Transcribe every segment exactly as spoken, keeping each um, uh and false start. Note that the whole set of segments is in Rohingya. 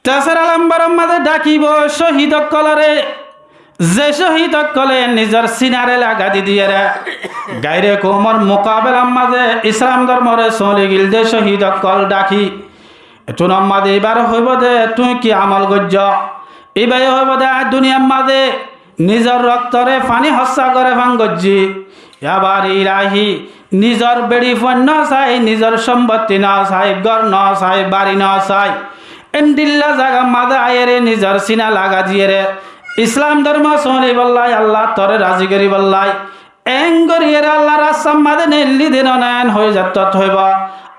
Tesára lomboror mazé dhákibo cóhid ókkolóre, ze cóhid ókkolé nizor sinaré lagai di diyére gaire koumor mukabelar mazé Islam dormoré sóli gil dé cóhid ókkol dháki. Etún mazé ibáre hoibó dé, tuñí ki amol goijjó? Ibáye hoibó dé, añí duniyar mazé nizor roktoré faní hóssa goré fán goijjí. Yá bari ilahi, nizor beçi fuain no sai, nizor sombotti no sai, gór no sai, bari no sai. Endilla zagar mazé aiyére nizor sina lagai diyére Islam dormo sólibolla, Allah toré razi goribolla. Eén goriyére Allar rastar mazé neillí dé no, eén hoiyé zaittót hoibó.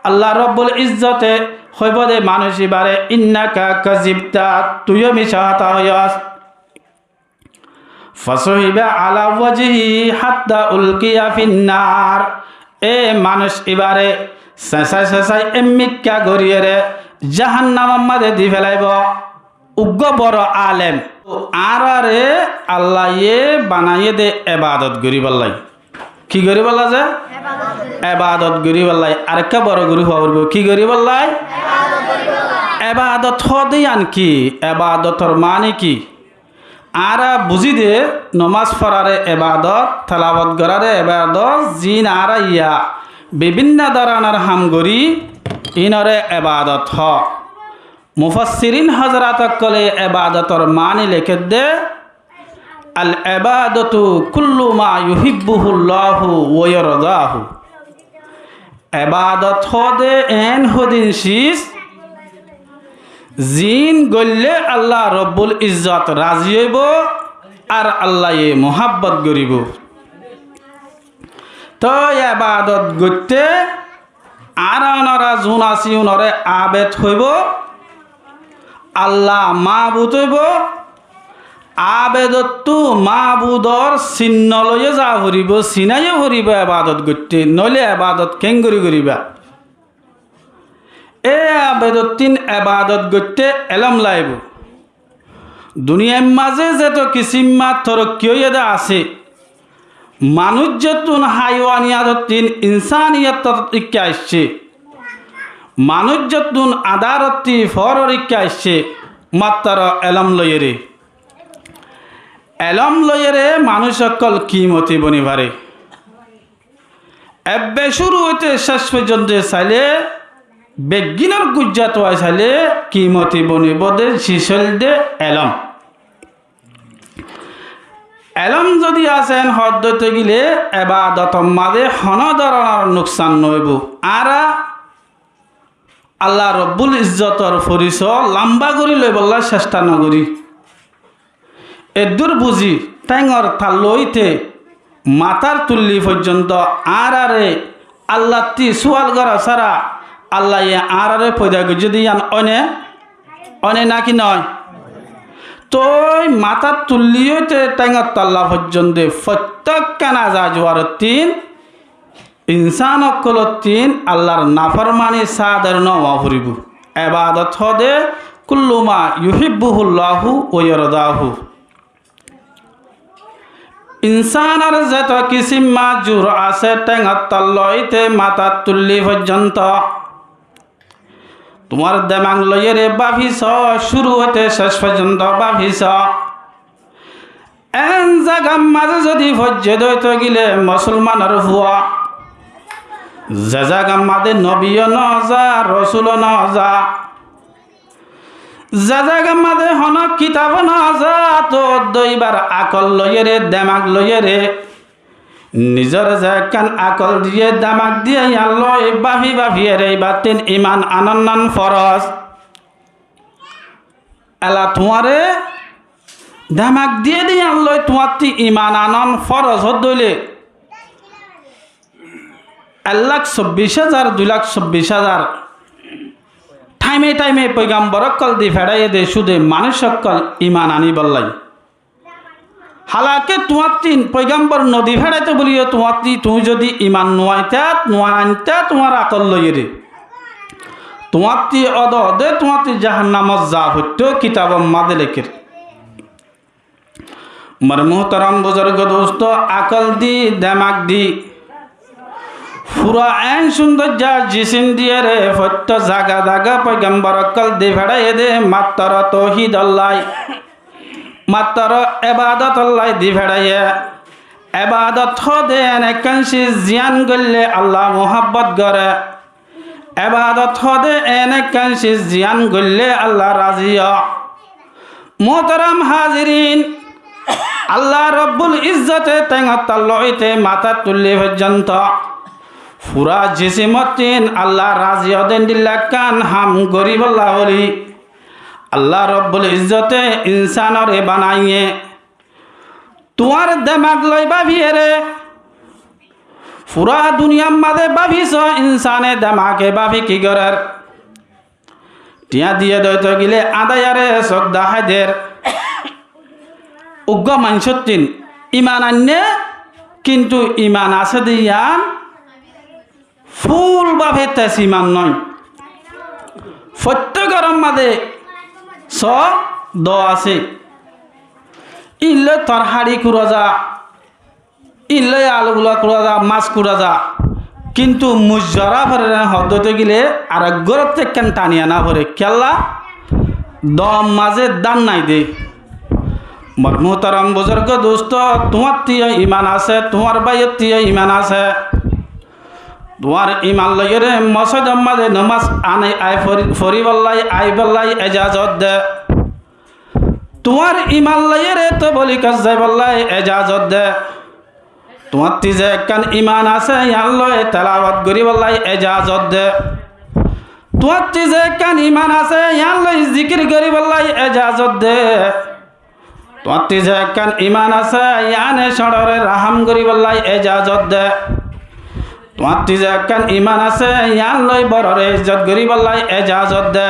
Allah Robbul Izzote hoibó dé manúic ibáre, "Innaka kazibta, tuiyó micá hotá hoiyós." Fasuhiba ala wajihi hatta ulkiya finnar. E manúic ibáre sesái sesái emmikká goriyére jahannamor mazé di felaibó. Uggwá boro alem. Añáráre Allaye banaiyé dé ebadot goríbolla. Ki goríbolla ze? Ebadot goríbolla. Arekká boro gorí hoó foribó. Ki goríbolla? Ebadot hoó dé yián ki? Ebadotor mani ki? Añára buzí dé nomás foráre ebadot, telawot goráre ebadot, ziín añára yá bibinno dóranor ham gorí, iínoré ebadot hoó. Mufassirin hozorot ókkolé ebadotor mani lekédde, "Al ebadatu kullu ma yuhibbuhullahu wa yardahu." Ebadot hoó dé eén hodin sis, ziín goillé Allah Robbul Izzot razi óibou ar Allaye muhábbot goríbou. Toi ebadot goitté añára onora zun así unoré abed hoibó, Allah mabud hoibó. Abedottú mabudor sinno loiyé za foribó, sinaiyé foribó ebadot goitté, noóile ebadot keéngorí goríba? E abedottín ebadot goitté elóm laibó. Duniyair mazé zeto kisímma torokki óiye dé asé, manúic zottún haiwaniyatottún insániyot ikká aiccé, manúic zottún adárottí foóror ikká aiccé, mattaro elóm loiyére. Elóm loiyére manúic ókkol kimoti boni faré. Ebbe cúru óite céc foijjonto sailé, beggínor gúijja tuwai sailé, kimoti bonibó dé sis óilde elóm. Elóm zodi asé en hoódde óite gilé, ebadotor mazé honó dóronor nuksan noóibou. Añára Allah Robbul Izzotor forisó lamba gorí loibolla cestha nogorí. Eddúr buzí, théngor talla óite matár tulli foijjonto añáráre Allattí súal gora sára Allaye añáráre foida goijjé dé yián óine, óine náki noói? Toi matár tulli óite théngor talla foijjonto fottíkkan aza juwarottún insán ókkolottín Allar naformani sádor no ówa foribó. Ebadot hoó dé kullu ma yuhibbuhullahu wa yardahu. Insánor zeto kisímma zur asé théngor talla óite matár tulli foijjonto. Tuáñr demak loiyére báfi soó, cúru óite céc foijjonto báfi soó. Eén zagar mazé zodi foijjé dé óito gilé musolmanor fua, ze zagar mazé nobiyó no za, rosúlo no za, ze zagar mazé honó kitabó no za, toóu dé íbar akol loiyére, demak loiyére, nizoré ze ekkán akol diyé, demak diyé, yián loi báfi báfiyére íbattún iman anonnan foros. Ela tuáñre demak diyé dé yián loi tuáñttí iman anon foros hoódde óile ek lak sobbic házar, dui lak sobbic házar thaime thaime foigambor ókkol di feçáiye dé cúde manúic ókkol iman aníbollái. Halake tuáñttí foigambor nodi feçáito buliyó tuáñttí, tuñí zodi iman nuaitá, nuainta tuáñr akol loiyére, tuáñttí ódode tuáñttí jahannamot za foittó, kitabor mazé lekér. Mor muhtaram buzurgo dustó, akol di, demak di, Fura en cúndoijja jisim diyére fottí zaga zaga foigambor ókkol di feçáiye dé, mattor touhídollái, mattor ebadotollái di feçáiye. Ebadot hoó dé en ekkán sis ziyán goillé Allah muhábbot goré. Ebadot hoó dé en ekkán sis ziyán goillé Allah razi ó. Muhtaram hazirin, Allah Robbul Izzote théngor tolla óite matá tullí foijjonto fura jisimottín Allah razi ó dé endilla ekkán ham goríbolla bóli Allah Robbul Izzote insanoré banaiyé. Tuáñr demak loi báfiyeré, fura duniyar mazé báfi soó, insane demake báfi ki gorér? Thiañ diyé dóito gilé añdáyaré sók dahái der. Uggúa maincóttin iman ainné, kintu iman asé dé yián fúl báfe tes iman noó. Fottí góror mazé soó doo asé. Íin loi torhári kura za, íin loi alu gula kura za, mas kura za. Kintu muijjara forer hoddóte gilé arek górottu ekkán tani ana foré. Kiyólla? Door mazé dán nai dé. Mor muhtaram buzurgo dustó, tuáñttí yó iman asé, tuáñr báiyottí yó iman asé. Tuáñr iman loiyóre mosóidor mazé nomás anai ai fori-, foribóllai, aibóllai ejazot de. Tuáñr iman loiyóre tobolikot zaibóllai ejazot de. Tuáñttí ze ekkán iman asé, yián loi telawot goríbollai ejazot de. Tuáñttí ze ekkán iman asé, yián loi zikir goríbollai ejazot de. Tuáñttí ze ekkán iman asé, yiáne cóñçore rahám goríbollai ejazot de. Tuáñttí ze ekkán iman asé, yián loi borore izzot goríbollai ejazot de.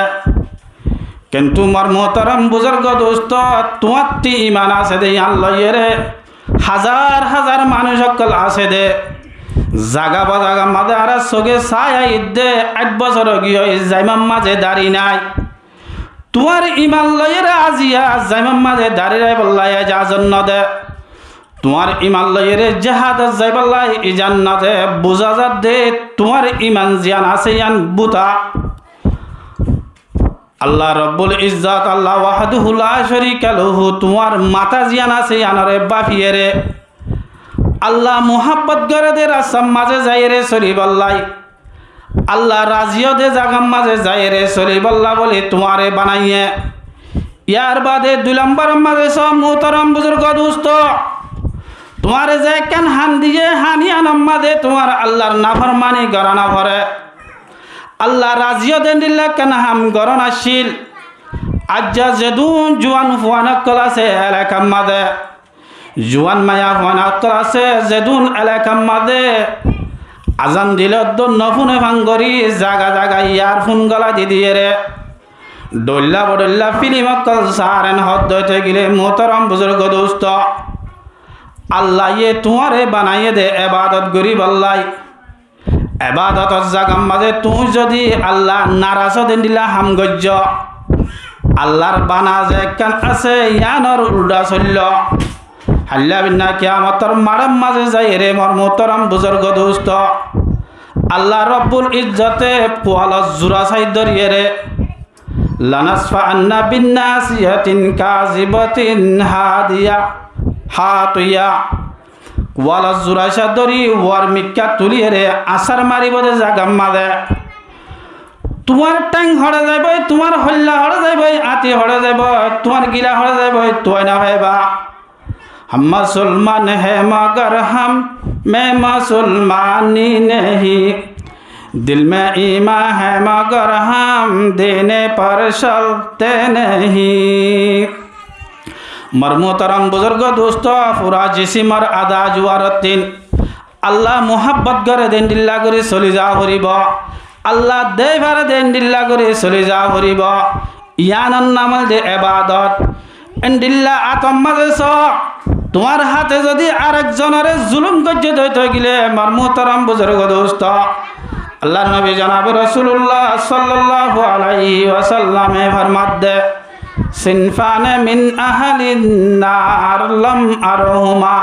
Kintu mor muhtaram buzurgo dustó, tuáñttí iman asé dé yián loiyóre hazar hazar manúic ókkol asé dé. Zaga ba zagar mazé añára sóge sai aiyér dé, áit bosór ói giyói, zaimar mazé dari nai. Tuáñr iman loiyóre aziya zaimar mazé dari raibollai ejazot no de. Tuáñr iman loiyóre jihadot zaibollai ijazot no de. Buzá za dé, tuáñr iman ziyán asé yián buta. Allah Robbul Izzot, Allah wahdahu la sharika lahu, tuáñr matá ziyán asé yiánoré báfiyére, Allah muhábbot goré dé rastar mazé zaiyére solibóllai, Allah razi ó dé zagar mazé zaiyére solibólla bóli tuáñre banaiyé. Yar bade dui lombor mazé soó, muhtaram buzurgo dustó, tuáñre ze ekkán han diyé, han yiánor mazé tuáñr Allahr naformani gorá no foré. Allah razi ó dé endilla ekkán ham gorón accíl. Aijja zedún juwan fuain ókkol asé elakar mazé, juwan maiya fuain ókkol asé, zedún elakar mazé azan dilé uddúa no fúne fán gorí zaga zaga earfón gólai di diyére, dhoilla bodhoilla filim ókkol saáren hoddóite gilé, muhtaram buzurgo dustó, Allaye tuáñre banaiyé dé ebadot goríbollai. Ebadotor zagar mazé tuñí zodi Allah naras ó dé endilla ham goijjó, Allahr bana ze ekkán asé, yiánor uldha soilló, hailla binna kiyamotor maçór mazé zaiyére, mor muhtaram buzurgo dustó, Allah Robbul Izzote kualor zura sai dóriyére, لنسفعا بالناصية الكاظمة الغيظ الحاقدة. Kualor zura sai dóri, uor mikká tuliyére asár maribó dé zagar mazé. Tuáñr théng hoçé zaibói, tuáñr hoilla hoçé zaibói, áñti hoçé zaibói, tuáñr gila hoçé zaibói, tuáñi no faibá. ہم مسلمان ہیں مگر ہم میں مسلمانی نہیں، دل میں ایمان ہے مگر ہم دین پر چلتے نہیں. Mor muhtaram buzurgo dustó, fura jisimor ada juwarottín Allah muhábbot goré dé endilla gorí soli za foribó. Allah dé faré dé endilla gorí soli za foribó. Yiánor nam óilde ebadot. Endilla átor mazé soó, tuáñr háte zodi arek zonoré zulum goijjé dóito gilé, mor muhtaram buzurgo dustó, Allahr nobi jonabe Rosulullah sallallahu alaihi wasallame formadde, صنفان من أهل النار لم أرهما.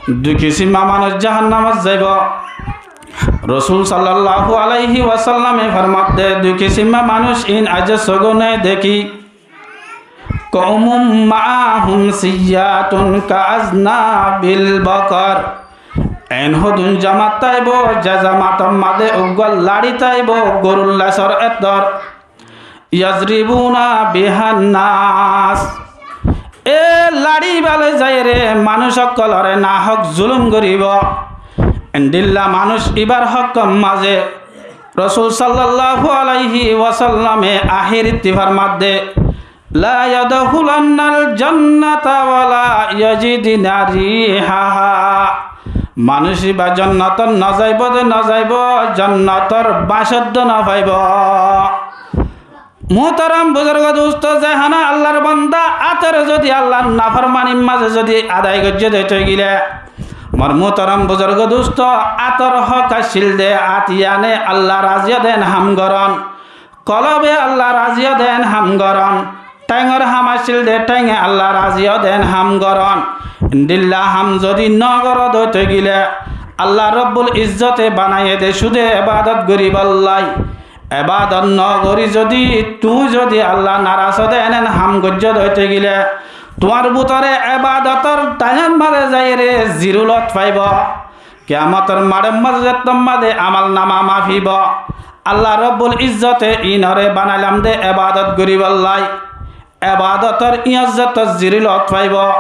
Dui kisimor manúic jahannamot zaibó. Rosul sallallahu alaihi wasallame formadde, dui kisimma manúic in aijja sogóne dekí. Qawmun ma'ahum siyyatun ka aznabil baqar. En hodún jamat táibo, ze jamator maze uggwá laçi táibo, gorur lesor ettór. Yazribuna bihan nas. E laçi íba loi zaiyóre manúic ókkolore nahók zulum goríbo. Endilla manúic íbar hókkor maze Rosul sallallahu alaihi wasallame ahéritti formadde, la yadkhulannal jannata wa la yajidna rihaha. Manúic íba jonnotot no zaibo de no zaibo, jonnotor bañcóddo no faibo. Muhtaram buzurgo dusto, ze hána Allar banda átore zodi Allar naformanir maze zodi adai goijjé de ói gile, mor muhtaram buzurgo dusto, átor hók accíl de át iyáne Allah razi ó de en ham gorón, kolobe Allah razi ó de en ham gorón, théngor ham accíl de thénge Allah razi ó de en ham gorón. Endilla ham zodi no goró de ói gile, Allah Robbul Izzote banaiyé de cúde ebadot goríbolla. Ebadot no gorí zodi tuñí zodi Allah naras ó de en en ham goijjó de ói gile, tuáñr bútore ebadotor dainor maze zaiyóre zirulot faibo. Kiyamotor maçor maze zettót maze amolnama mafibo. Allah Robbul Izzote inore banailam de ebadot goríbolla. Ebadotor iñot zettót zirulot faibo.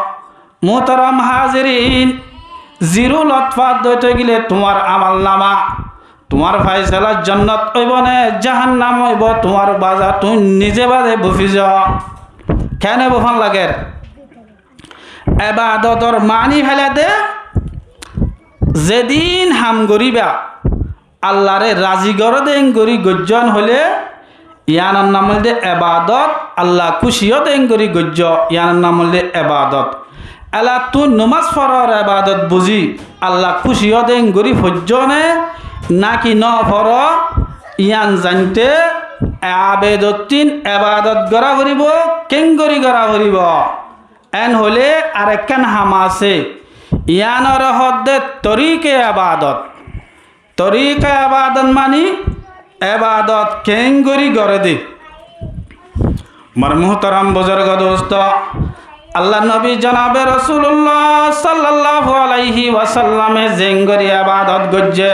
Muhtaram hazirin, zirulot fadde ói gile tuáñr amolnama, tuáñr faisala jonnot óibo ne jahannam óibo, tuáñr baza tuñí nize bade bufizo. Kene bufán lager? Ebadotor mani félai de, zedin ham goríba, Allare razi goró de engorí goijjó hoilé, iyanor nam óilde ebadot, Allah kúci ó de engorí goijjó, iyanor nam óilde ebadot. Ela tuñí nomás forór ebadot buzí, Allah kúci ó de engorí foijjó né, náki no foró, iyan zainté, abedottín ebadot gorá foribó, kengorí gorá foribó. En hoilé arekkán ham asé, iyanore hoódde torike ebadot. Torika ebadot mani ebadot keéngorí goré dé. Mor muhtaram buzurgo dustó, Allar nobi jonabe Rosulullah sallallahu alaihi wasallame zeéngorí ebadot goijjé,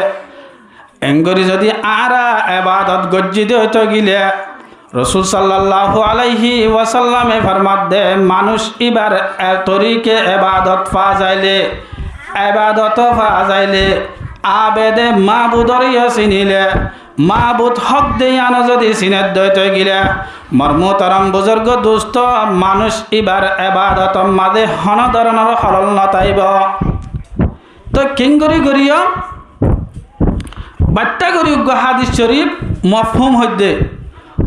eéngorí zodi añára ebadot goijjí dé óito gilé, Rosul sallallahu alaihi wasallame formadde, manúic íbar e torike ebadot faa zailé, ebadot faa zailé, abede mabudoreyó sinilé, mabud hók de yían zodi sinedde óito gilé, mor muhtaram buzurgo dustó, manúic íbar ebadotor mazé honó doronor holol no táibo. Toi keéngorí goríyom? Baiththá gorí uggúa hádis corif mofhúm hoiddé.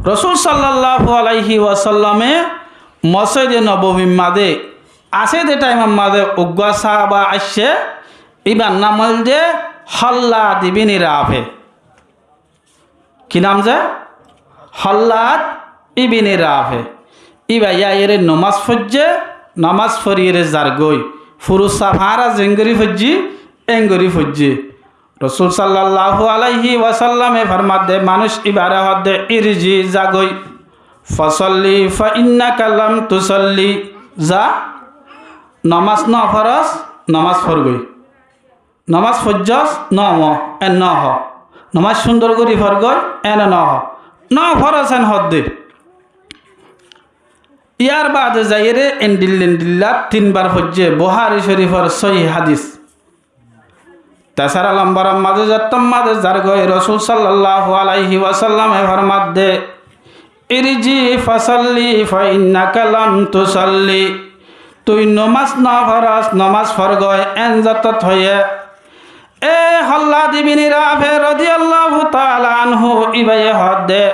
Rosul sallallahu alaihi wasallame Mosjide Nobowir mazé asé dé thaimor mazé uggúa sáhaba aiccé, íbar nam óilde Hollad ibni Rafe. Ki nam ze? Hollad ibni Rafe. Íba yáiyeré nomás foijjé, nomás foriyeré zargói. Furussá faáñra zeéngorí foijjí, eéngorí foijjé. Rosul sallallahu alaihi wasallame formadde, manúic íbaré hoódde, irji, zagói. Fasolli fa innaka lam tusolli. Za, nomás no foros, nomás forgói. Nomás foijjós, no, en no ho. Nomás cúndor gorí forgói, en no ho. No foros en hoódde. Yárbaade zaiyeré endilla endilla tinbar foijjé, Buhári corifor sóhi hádis. Tesara lomboror mazé zettót mazé zargói, Rosul sallallahu alaihi wasallame formadde, irji fasolli fa innaka lam tusolli. Tui nomás no foros, nomás forgói, en zettót hoiyé. E Hollad ibni Rafe rodiyallahu taala anhu íbaye hoódde,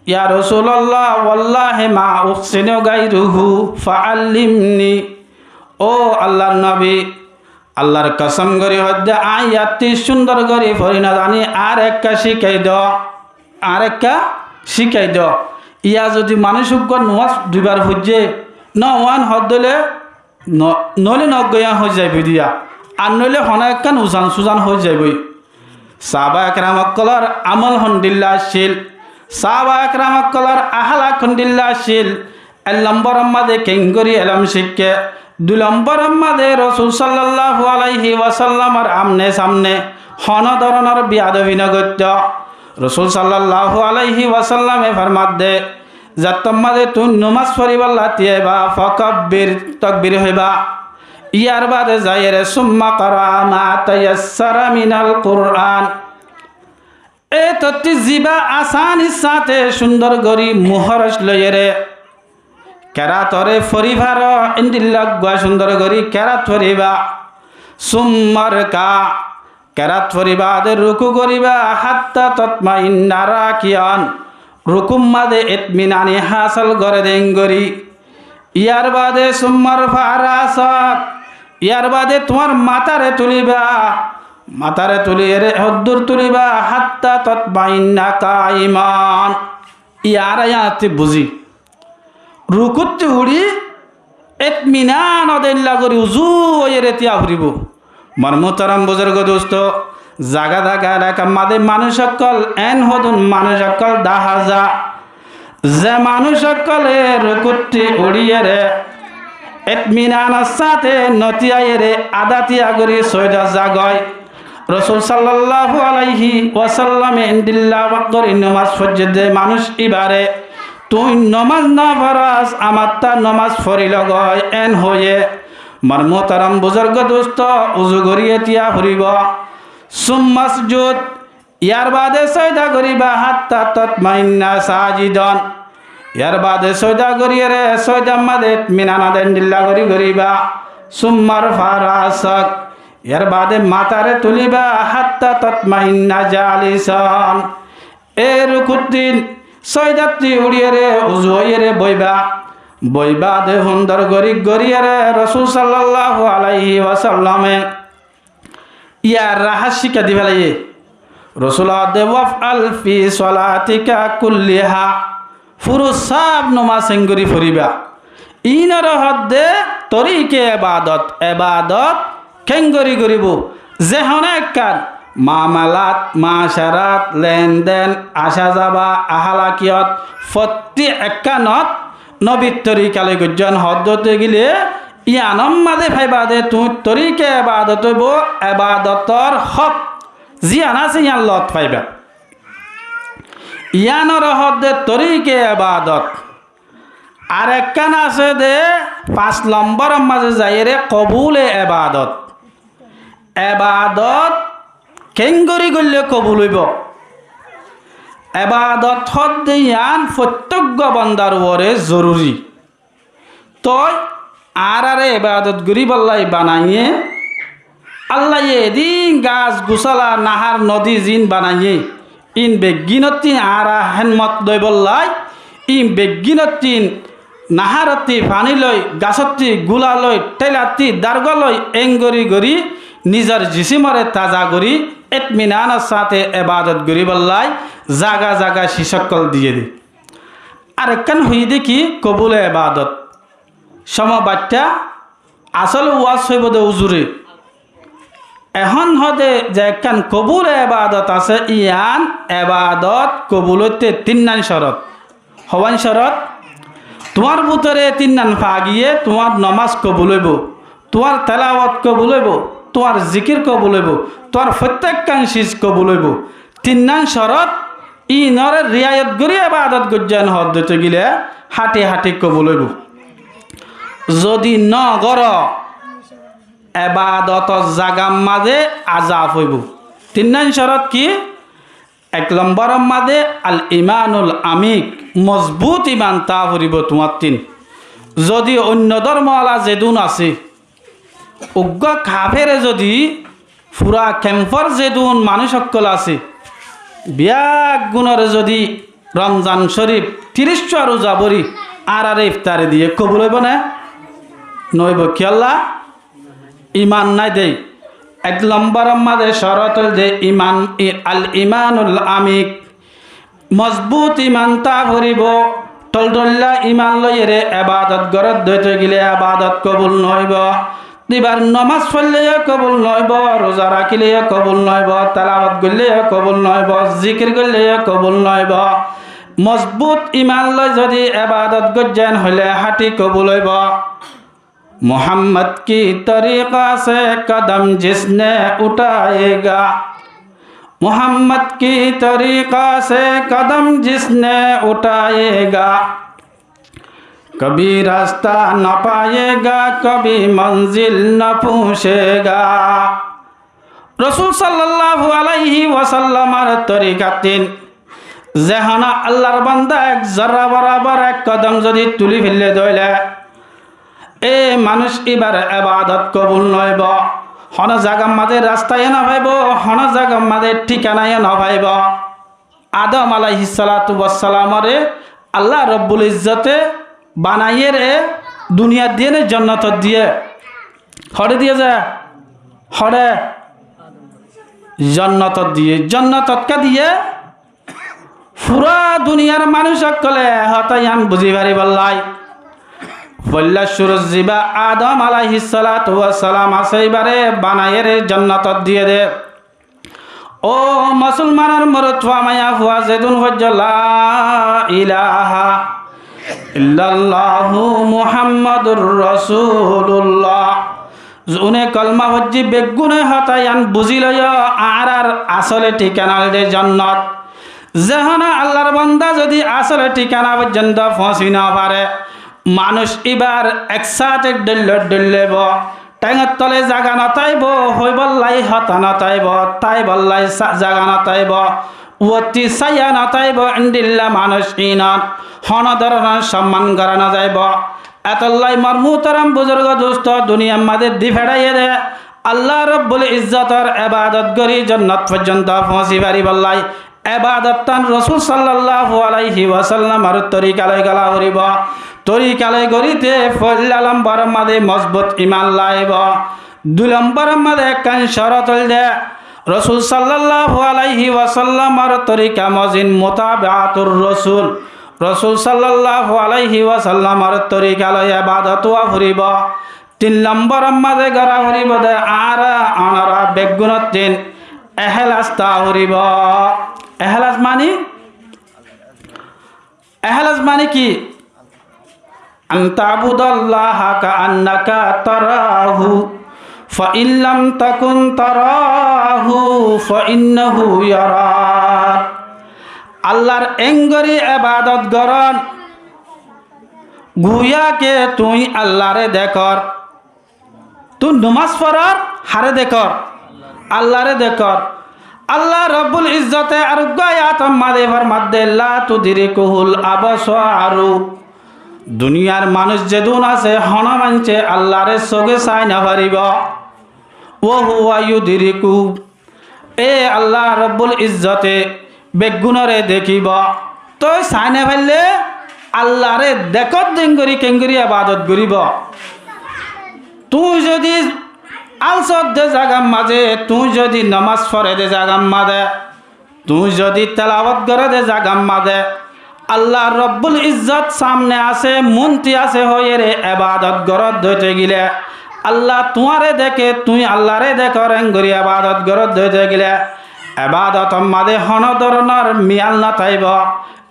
ya Rosulallah, wallahi ma uhsinu gairuhu fa allimni. Ó Allar nobi, Allar kosom gorí hoódde, aññí yáttu cúndor gorí fori no zani, añáre ekká cíkai do, añáre ekká cíkai do. Yá zodi manúic uggúa nomás duibar foijjé, no uán hoódde óile, no, noóile no uggúa yían hoói zaibói diya. Ar noóile honó ekkán uzan suzan hoói zaibói. Sáhaba ekram ókkolór amól hondilla accíl, sáhaba ekram ókkolór ahlak hondilla accíl. Ek lombor mazé keéngorí elóm cíkké, dui lombor mazé Rosul sallallahu alaihi wasallamor amne samne honó doronor biyadobi no goittó. Rosul sallallahu alaihi wasallame formadde, zettót mazé tuñí nomás foribálla tíaiba, fakabbir, tokbir hoibá. Yar baade zaiyóre summa qara ma tayassara minal Qur'an. Étottí zibá asánir sáñte cúndor gorí muhóroj loiyóre kerátoré fori faró, endilla uggúa cúndor gorí kerát foribá. Summa rka, kerát fori baade rukú goribá, hatta tatmainna rakian, rukúr mazé itminani hásil goré dé engorí. Yar baade summa rfa rasak, yar baade tuáñr matare tulibá, matare tuliyóre hoddúr tulibá, hatta tatmainna kaiman. Yar añára yíanottí buzí, rukúttu uçí itminan odéilla gorí uzu óiyore tíya foribó. Mor muhtaram buzurgo dustó, zaga zaga elakar mazé manúic ókkol, en hodún manúic ókkol dahá za, ze manúic ókkole rukúttu uçíyore itminanor sáñte no tíyaiyore adá tíya gorí sóidot zagói. Rosul sallallahu alaihi wasallame endilla gorí nomás foijjé dé manúic íbare, tuñí nomás no foros, amattá nomás forilógoi, en hoiyé. Mor muhtaram buzurgo dustó, uzu goríye tíya foribó. Summa usjud, yar baade sóida goribá, hatta tatmainna sajidan. Yar baade sóida goríyore sóidar mazé itminan odéilla gorí goribá. Summa rfa rasak, yar baade matare tulibá, hatta tatmainna jalisan. E rukúttu, sóidattú uçíyore uzu óiyore boibá. Boibá de cúndor gorí goríyore Rosul sallallahu alaihi wasallame yar rahat cíkka di félaiyé. Rosul hoódde, waf'al fi solatika kulliha. Furú sáf nomás engorí foribá. Iínoré hoódde torike ebadot, ebadot keéngorí goríbou. Ze honó ekkán mamalat, macarat, lenden, acá zaba, ahalakiyot, fottí ekkánot nobir torika loi goijjón hoódde óite gile, yíanor mazé faiba de tuñí torike ebadot óibo, ebadotor hók ziyán asé yían lot faiba. Yíanoré hoódde torike ebadot. Ar ekkán asé de, fañs lombóror mazé zaiyóre kobule ebadot. Ebadot keéngorí goillé kobul óibo? Ebadot hoódde yían fottí uggúa bondar uore zoruri. Toi añáráre ebadot goríbollá banaiyé, Allaye edin gas gusala, nahar, nodi ziín banaiyé, íin beggínottú añára hédmot loibollá, íin beggínottú naharottú faní loi, gasottú gula loi, théilattú dárgua loi, engorí gorí nizor jisímoré taza gorí, itminanor sáñte ebadot goríbollá zaga zaga cíc ókkol diyé dé. Ar ekkán hoiyé dé ki kobule ebadot. Cómo baiththá asól waz hoibó de uzure. Ehón hoóde ze ekkán kobule ebadot asé, yían ebadot kobul óite tinnán corot. Howán corot? Tuáñr bútore tinnán faa giyé, tuáñr nomás kobul óibo, tuáñr telawot kobul óibo, tuáñr zikir kobul óibo, tuáñr fottíkkán cíc kobul óibo. Tinnán corot, íinoré riayot gorí ebadot goijjón hoódde óite gile háñti háñti kobul óibo. Zodi no goró, ebadotor zagar mazé azab óibo. Tinnán corot ki? Ek lombóror mazé al imanul amik, mozbut iman táa foribó tuáñttún. Zodi oinno dórmoala zedún asé, uggúa kafere zodi fura kempor zedún manúic ókkol asé, beggúnoré zodi Romzan Córif tiríc wá ruza bóri añáráre iftari diyé, kobul óibo né? Noóibo. Kiyólla? Iman nái dé. Ek lombóror mazé corot óilde iman, i-, al imanul amik. Mozbut iman táa foribó, toltolla iman loiyóre ebadot goródde óite gile ebadot kobul noóibo. Ibar nomás foilleyó kobul noóibo, ruza rakíleyó kobul noóibo, telawot goilleyó kobul noóibo, zikir goilleyó kobul noóibo. Mozbut iman loi zodi ebadot goijjén hoilé háñti kobul óibo. محمد کی طریقہ سے قدم جس نے اٹھائے گا، محمد کی طریقہ سے قدم جس نے اٹھائے گا، کبھی راستہ نہ پائے گا، کبھی منزل نہ پہنچے گا۔ Rosul sallallahu alaihi wasallamor torikattún zehóna Allar banda ek zorra borabor ek kodom zodi tuli felle dóile, e manúic ibar ebadot kobul noóibo. Hono zagar mazé rasta yó nofaibó, hono zagar mazé thíkana yó nofaibó. Adom alaihissalatu wassalamore Allah Robbul Izzote banaiyére duniyat diyé né jonnotot diyé? Hoçé diyé ze? Hoçé? Jonnotot diyé. Jonnotot kiyá diyé? Fura duniyar manúic ókkole hotá yián buzí faribálla. Foilla cúrut zibá Adom alaihissalatu wassalam asé, ibáre banaiyére jonnotot diyé dé. Ó musolmanor morotfua maiyafua, zedún foijjó la ilaha illallahu Muhammadur Rasulullah, zune kolma foijjí beggúne hotá yián buzí loiyó, añárar asole thíkana óilde jonnot. Zehóna Allar banda zodi asole thíkana foijjonto foóñsi nofaré, manúic ibar ek sáñte dhoillot dhoillaibo. Théngor tole zaga notáibo, hoibálla hotá notáibo, táibolla sa-, zaga notáibo, uottí sáiya notáibo, endilla manúic inor hono dóronor somman gorá nozáibo. Etolla mor muhtaram buzurgo dusto, duniyar mazé di feçáiye dé Allah Robbul Izzotor ebadot gorí jonnot foijjonto foóñsi faribálla. Ebadottan Rosul sallallahu alaihi wasallamor torika loi gola foribó. Torika loi goríte foilla lomboror mazé mozbut iman laibo. Dui lomboror mazé ekkán corot óilde Rosul sallallahu alaihi wasallamor torika mozin, mutabaatur Rosul. Rosul sallallahu alaihi wasallamor torika loi ebadot ówa foribó. Tin lomboror mazé gorá foribó dé añára onora beggúnottún ehélas táa foribó. Ehélas mani? Ehélas mani ki? أن تعبد الله كأنك تراه، فإن لم تكن تراه فإنه يراك. Allar engorí ebadot gorón, guya ke tuñí Allaré dekór. Tuñí nomás forór, haré dekór? Allaré dekór. Allah Robbul Izzote areggúa ayator mazé formadde, لا تدركه الأبصار. Duniyar manúic zedún asé, honó maincé Allaré sóge sai nofaribó. وهو يدرك. E Allah Robbul Izzote beggúnore dekíbo. Toi sai nofaillé Allaré dekódde engorí kengorí ebadot goríbo? Tuñí zodi alsot dé zagar mazé, tuñí zodi nomás foré dé zagar mazé, tuñí zodi telawot goré dé zagar mazé, Allah Robbul Izzot samne asé, muntí asé hoiyére ebadot goródde óite gile, Allah tuáñre deké, tuñí Allaré dekór engorí ebadot goródde óite gile, ebadotor mazé honó doronor miyal notáibo.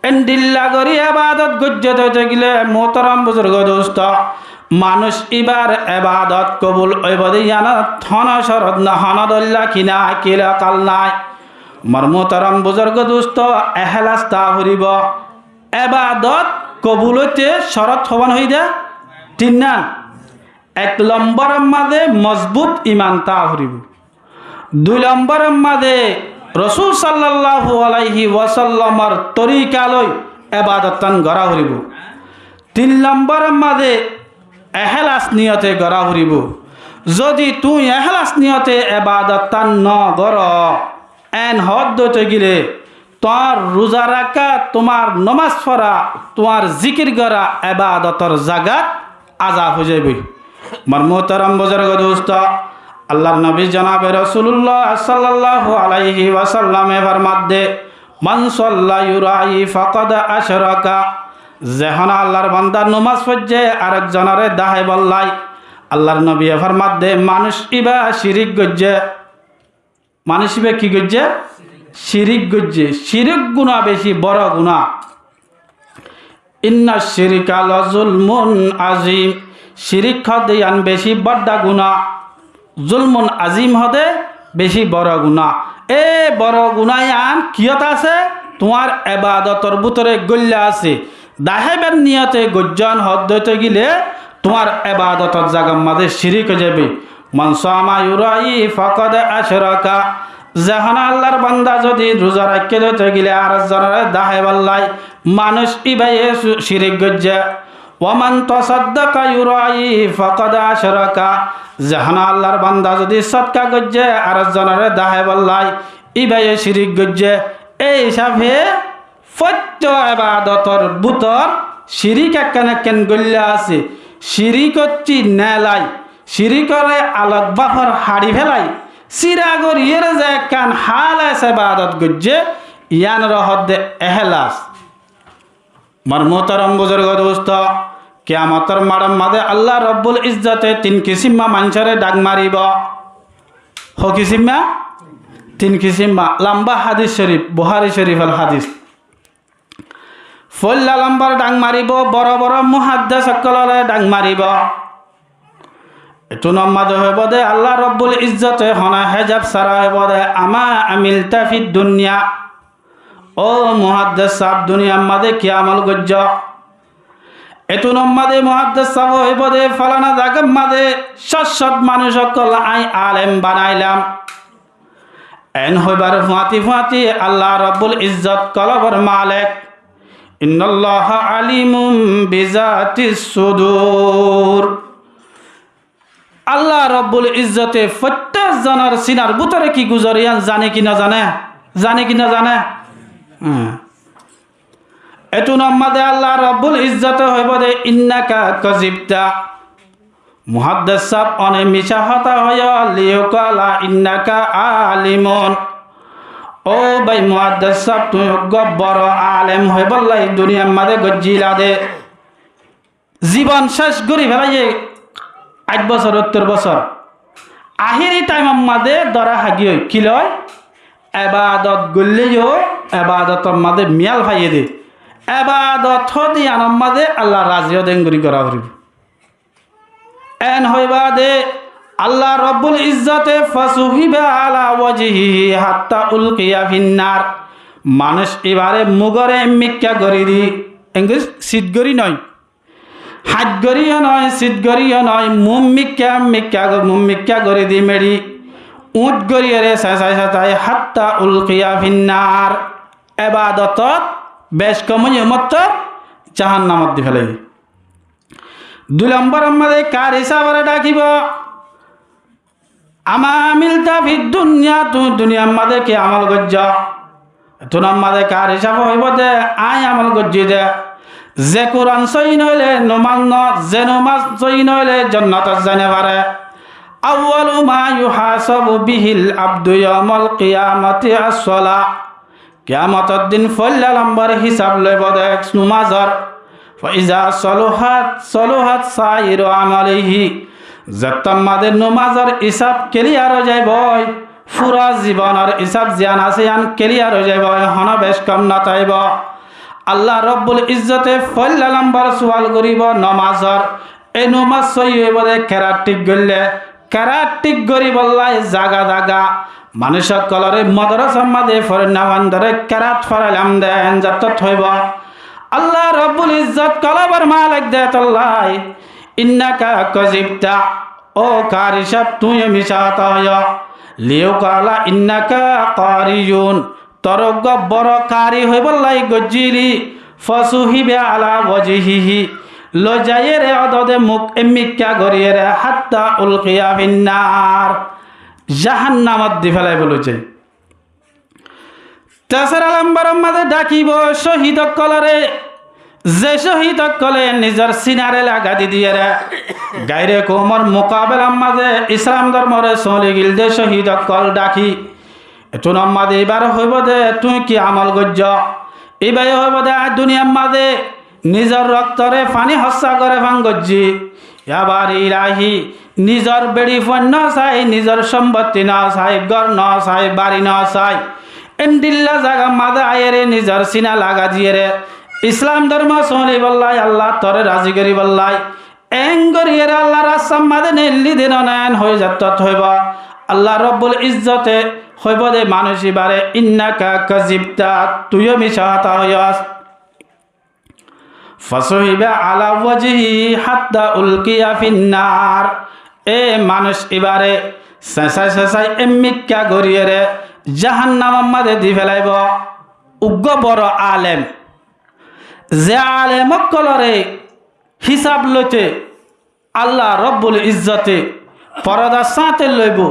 Endilla gorí ebadot goijjé dé óite gile, muhtaram buzurgo dusto, manúic íbar ebadot kobul óibo dé yíanot honó corot nái, honó dóilla ki nái, kilakal nái. Mor muhtaram buzurgo dusto, ehélas táa foribó. Ebadot kobul óite corot hobán hoiyé dé? Tinnán. Ek lombóror mazé mozbut iman táa foribó. Dui lombóror mazé Rosul sallallahu alaihi wasallamor torika loi ebadottán gorá foribó. Tin lombóror mazé ehélas niyote gorá foribó. Zodi tuñí ehélas niyote ebadottán nogoró, en hoódde óite gile, tuáñr ruza raká, tuáñr nomás fora, tuáñr zikir gorá ebadotor zagat azab ói zaibói. Mor muhtaram buzurgo dusto, Allar nobi jonabe Rosulullah sallallahu alaihi wasallame formadde, من صلى يرائي فقد أشرك. Zehón Allar banda nomás foijjé arek zonoré daháibolla, Allar nobiye formadde, manúic íba cirík goijjé. Manúic íba ki goijjé? Cirík goijjé. Cirík guná beci boro guná. Inna círka lazulmun azim. Cirík hoóde yián beci bodda guná. Zulmun azim hoóde beci boro guná. E boro guná yián kiyót asé? Tuáñr ebadotor bútore góilla asé. Daháibar niyote goijjón hoódde óite gile tuáñr ebadotor zagar mazé cirík ói zaibói. Man sama yurai fakod ashraka. Zehón Allar banda zodi ruza raikké de óite gile ar ekzonoré daháiballái manúic íbaye su-, cirík goijjé. Wa man tasaddaka yurai fakod ashraka. Zehón Allar banda zodi sodka goijjé ar ekzonoré daháiballái, íbaye cirík goijjé. Ei hísafe foittó ebadotor bútor cirík ekkán ekkán góilla asé. Ciríkottí neelai, ciríkoré alok bafor haçi félai, síra goríyeré ze ekkán háles ebadot goijjé, yiánoré hoódde éhlas. Mor muhtarom buzurgo dustó, kiyamotor maçor mazé Allah Robbul Izzote tin kisimma maincóre dhak maribó. Hó kisimma? Tin kisimma. Lamba hádis córif, Buhári córifor hádis. Foóilla lombor dhak maribó, boro boro muháddes ókkoloré dhak maribó. Etúnor mazé hoibó de, Allah Robbul Izzote honó hézab sára hoibó de, "Ama amilta fid dunya?" Ó muháddes sáb, duniyar mazé ki amol goijjó? Etúnor mazé muháddes sáb hoibó de, "Falana zagar mazé cót cót manúic ókkol añí alem banailam." Eén hoibar fuáñti fuáñti Allah Robbul Izzot kolobor malek, "Innallaha alimun bizatis sudur." Allah Robbul Izzote foittí zonor sinar bútore ki guzore yián zane ki no zane? Zane ki no zane? Hé. Etúnor mazé Allah Robbul Izzote hoibó de, "Innaka kozibta." Muháddes sáb, one micá hotá hoiyó, "liyuqala innaka alimun." Ó bái muháddes sáb, tuñí uggúa boro alem hoibolla duniyar mazé goijjíla de. Zibon céc gorí félaiyé, añctó bosór, óttor bosór. Ahíri thaimor mazé dóra hágiyoi, kiloi? Ebadot goillé yó, ebadotor mazé miyal faiyé de. Ebadot hoóde yiánor mazé Allah razi óde engori gorá foribó. Eén hoibá de, Allah Robbul Izzote, "Fasuhiba ala wajihihi hatta ulqiya finnar." Manúic ibáre mugóre emmikká gorí di, engori sit gorí noó, háit gorí yó noó, sit gorí yó noó, muúmmikká, emmikká go-, muúmmikká gorí di meçi, uñth goríyeré sesái sesái, hatta ulqiya finnar. Ebadotot bec kom óiye mottor jahannamot di félaiyé. Dui lombor mazé kar hísaboré dhakibó. "Ama amilta fid dunya", tuñí duniyar mazé ki amol goijjó? Etúnor mazé kar hísafe hoibó de, "Añí amol goijjí de." Ze Kuran sóiyi noóile nomaz no, ze nomaz sóiyi noóile jonnotot zai no fare. "Awwalu ma yuhasabu bihil abdu yawmal qiyamati as-salah." Kiyamotor din foóila lombor hísab loibó de nomazor. "Fa iza saluhat, saluhat sa'iru amalihi." Zettót mazé nomazor hísab kiliyar ói zaibói, fura zibonor hísab ziyán asé yián kiliyar ói zaibói, honó bec kom no táibo. Allah Robbul Izzote foóila lombor sual goríbo nomazor. E nomaz sóiyi óibo de kerat thík goillé, kerat thík goríbolla zaga zaga manúic ókkolore modorasar mazé forinna fandore kerat forailam de, eén zettót hoibó. Allah Robbul Izzot kolobor malek de tollái, "Innaka kozibta", ó kari sáb, tuñí micá hotá hoiyó, "liyuqala innaka qariyun", tor uggúa boro kari hoibolla goijjíli, "fasuhiba ala wajihihi", loizaiyeré ódode muk emmikká goríyeré, "hatta ulqiya finnar", jahannamot di félaibó loizai. Tesara lomboror mazé dhakibó cóhid ókkolore, ze cóhid ókkole nizor sinare laga di diyeré gaire koumor mukabelar mazé Islam dormore soli gil de cóhid ókkol dhaki. Etúnor mazé ibáre hoibó de, "Tuñí ki amol goijjó?" Ibáye hoibó de, "Añí duniyar mazé nizor roktore faní hossá gore fán goijjí." Ya bari ilahi, nizor beçi fuain no sai, nizor sombotti no sai, gór no sai, bari no sai. Endilla zagar maze aiyére nizor sina lagai diyére, Islam dórmo sólibolla, Allah tore razi goribolla, en goriyére Allah rastar maze neeli de no, en hoi zattót hoibo. Allah Robbul Izzote hoibo de manúic ibare, "Innaka kazibta, tuiyo misa hotá hoiyós." Fasuhiba ala wajhihi hatta ulkiya finnar. E manúic ibare sesai sesai emmikka goriyére jahannamor maze di felaibo. Uggwá boro alem, ze alem ókkolore hisab loite Allah Robbul Izzote forodar sáñte loibo.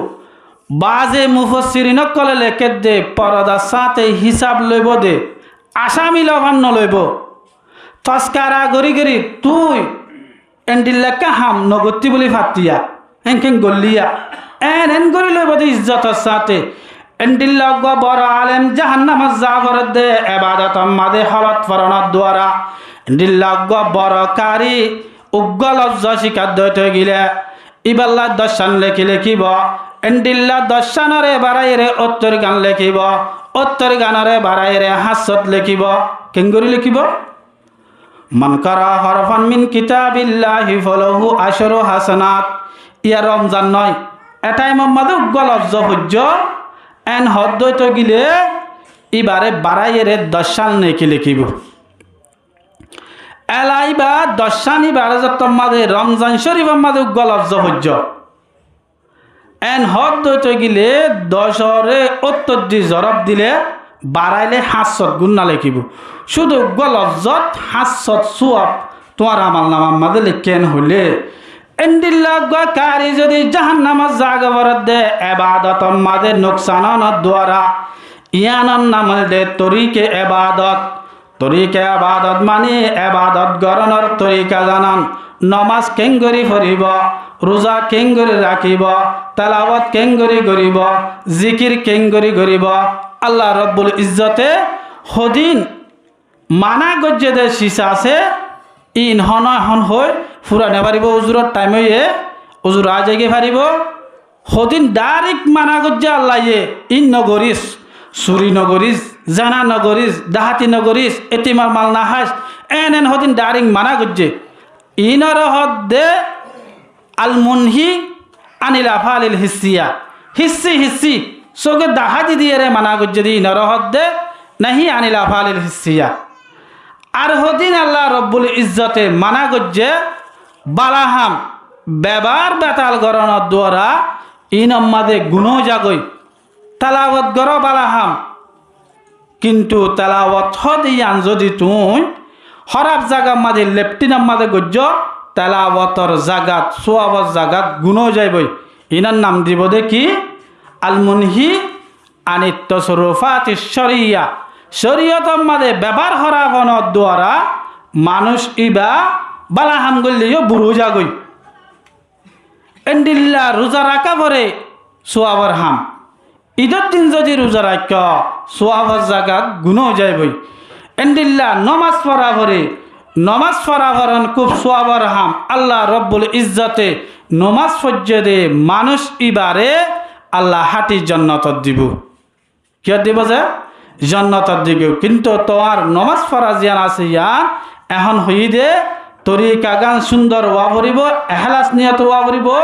Baze mufossirin ókkole lekédde forodar sáñte hisab loibo de, asami lofan no loibo. Toskara gori gori tui endilla ekka ham no gottí buli fattiya, enken golliya, en en gori loibo de izzotor sáñte. Endilla uggwá boro alem jahannamot za foredde, ebadotor maze holot foronor duara. Endilla uggwá boro kari uggwá lofzo cikar dóit óigile, iballa doccán leki lekibo. Endilla doccánore baraiyére óttor gan lekibo, óttor ganore baraiyére háñssot lekibo. Kengori lekibo? "Man qara harfan min kitabillahi falahu ashru hasanat." Iya Romzan noi, e thaimor maze uggwá lofzo foijjo, en hoddóit óigile ibare baraiyére doccán leki lekibo. Ela iba doccán ibare zottót maze Romzan Córifor maze uggwá lofzo foijjo, en hoddóit óigile doccánore óttor di zorof dile, baraile háñssot gunna lekibo. Cúdu uggwá lofzot háñssot suwab tuáñr amal namar maze lekke en hoile, endilla uggwá kari zodi jahannamot za foredde ebadotor maze nuksan onor duara, iyanor nam óilde torike ebadot. Torike ebadot mani ebadot goronor torika zanan, nomaz kengori foribo, ruza kengori rakibo, telawot kengori goribo, zikir kengori goribo. Allah Robbul Izzote hodin mana goijje de sisa asé, in hon hon hoi fura no faribo, uzuror thaim óiye, uzur aái zaigoi faribo. Hodin dairek mana goijje Allaye, in no goris, suri no goris, zena no goris, dahati no goris, etimor mal no hais, en en hodin dairek mana goijje. Inore hodde al munhi anil afalil hissiya. Hissi hissi, sóge dahai di diyére mana goijje de inore hodde nahi anil afalil hissiya. Ar hodin Allah Robbul Izzote mana goijje bala ham bebar betal goronor duara, inor maze guná zagoi. Telawot goro bala ham, kintu telawot hoó de iyan zodi tuñí hóraf zagar maze, leftinor maze goijjo, telawotor zagat, suwabor zagat guná zaiboi. Inor nam dibo de ki? Al munhi anit tosorufati coriya. Coriyotor maze bebar hóraf onor duara manúic iba bala ham goille yó buri zagoi. Endilla ruza raka fore suwabor ham. Idor din zodi ruza rakko, suwabor zagat guná zaiboi. Endilla nomaz fora fore, nomaz fora foron kub suwabor ham. Allah Robbul Izzote nomaz foijje de manúic ibare Allah hati jonnotot dibo. Kiyót dibo ze? Jonnotot dibo. Kintu tuáñr nomaz fora ziyan asé iyan, ehón hoiyí de torika gan sundor ówa foribo, ehlas niyot ówa foribo,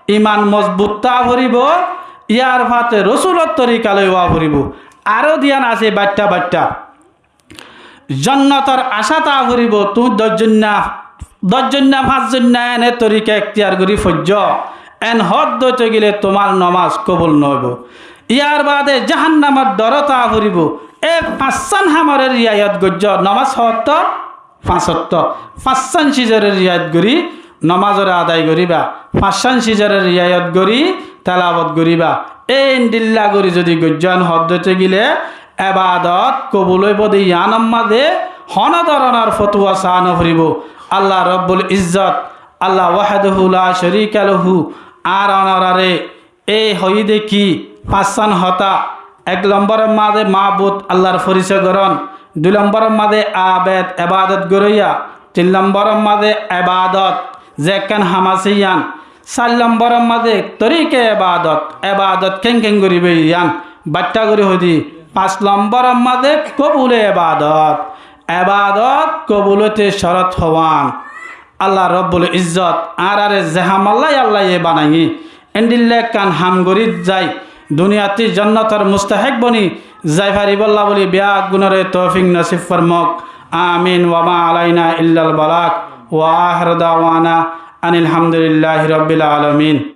iman mozbut táa foribo, iyar fate Rosulor torika loi ówa foribo. Aró diyan asé baiththá baiththá. Jonnotor acá táa foribo, tuñí doc zoinna, doc zoinna, fañs zoinna ene torika ektiyar gori foijjo, en hoddóit óigile tuáñr nomaz kobul no óibo. Iyar bade jahannamor dor táa foribo. E fañssán hamore riayot goijjo, nomaz hottó? Fañs ottó. Fañssán sizore riayot gori, nomazore adai goriba. Fañssán sizore riayot gori, telawot goriba. E endilla gori zodi goijjo, en hoddóit óigile ebadot kobul óibo de iyanor maze hono doronor fotuwa saá no foribo. Allah Robbul Izzot, Allah wahdahu la sharika lahu, añára onorare e hoiyí de ki fañssán hotá, ek lomboror maze mabud Allahr forisoy goron, dui lomboror maze abed ebadot goroiya, tin lomboror maze ebadot, Ze ekkán ham asé yián. Sair lombor or mazé torike ebadot, ebadot keén keén goríbo yián baiththá gorí hoói di. Fañs lombor or mazé kobule ebadot, ebadot kobul óite córot hoón. Allah Robbul Izzot añáráre ze hamolla Allah ye banaiyé, endilla ekkán ham gorí zai duniyattú jonnotor mustahek boni zai faribólla buli beggúnore toufik nosib formok. Amin. Wa ma alaina illal balag. Wa ahiru dawana anil hamdulillahi rabbil alamin.